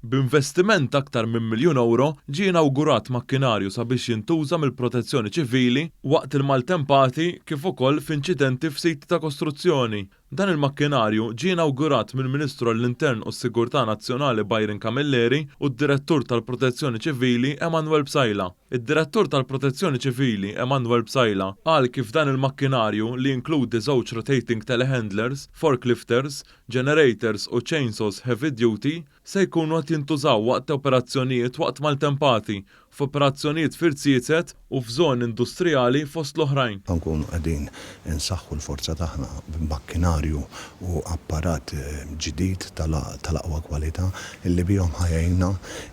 B'investiment ta' aktar minn €1,000,000 ġie inawgurat makkinarju sabiex jintuża mill-Protezzjoni Ċivili waqt il-maltempati kif ukoll f'inċidenti f'siti ta' kostruzzjoni. Dan il-makkinarju ġie inawgurat mill-Ministru għall-Intern u s-Sigurtà Nazzjonali Byron Camilleri u d-Direttur tal-Protezzjoni Ċivili Emanuel Psaila. Id-Direttur tal-Protezzjoni Ċivili Emanuel Psaila qal kif dan il-makkinarju li jinkludi żewġ rotating telehandlers, forklifters, generators u chainsaws heavy duty se jkunu qed jintużaw waqt operazzjonijiet waqt maltempati, f'operazzjonijiet f'irziezet u f'żoni industrijali fost l-oħrajn. Nkunu qegħdin insaħħu l-forza tagħna b'makkinarju u apparat ġdid tal-aqwa kwalità illi bihom ħa jgħinna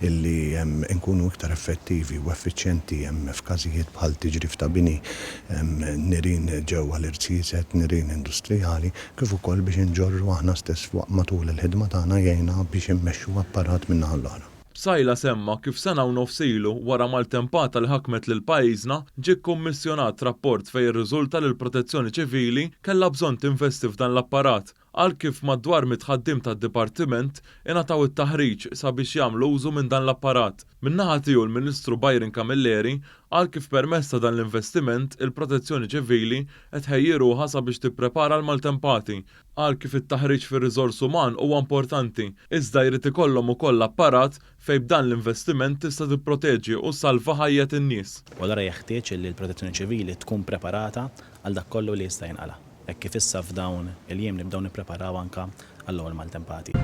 illi nkunu iktar effettivi u effiċjenti f'każijiet bħal tiġrif ta' bini, nirien ġewwa l-irziezet, nirien industrijali, kif ukoll biex inġorru aħna stess matul il-ħidma tagħna jgħinna biex immexxu apparat minn naħa l-oħra. Psaila semma kif sena u nofs ilu, wara maltempata li ħakmet lil pajjiżna, ġie kkummissjonat rapport fejn irriżulta li l-Protezzjoni Ċivili kellha bżonn tinvesti f'dan l-apparat. Qal kif madwar 100 ħaddiem tad-dipartiment ingħataw it-taħriġ sabiex jagħmlu użu minn dan l-apparat. Min-naħa tiegħu l-Ministru Byron Camilleri qal kif permezz ta' dan l-investiment il-Protezzjoni Ċivili qed tħejji ruħha sabiex tipprepara għall-maltempati. Qal kif it-taħriġ fir-riżors uman huwa importanti, iżda jrid ikollhom ukoll apparat fejn b'dan l-investiment tista' tipproteġi u ssalva ħajjet in-nies. U allura jeħtieġ li l-Protezzjoni Ċivili tkun preparata għal dak kollu li jista' jinqala', hekk kif issa f'dawn il-jiem nibdew nippreparaw anke għall-ewwel maltempati.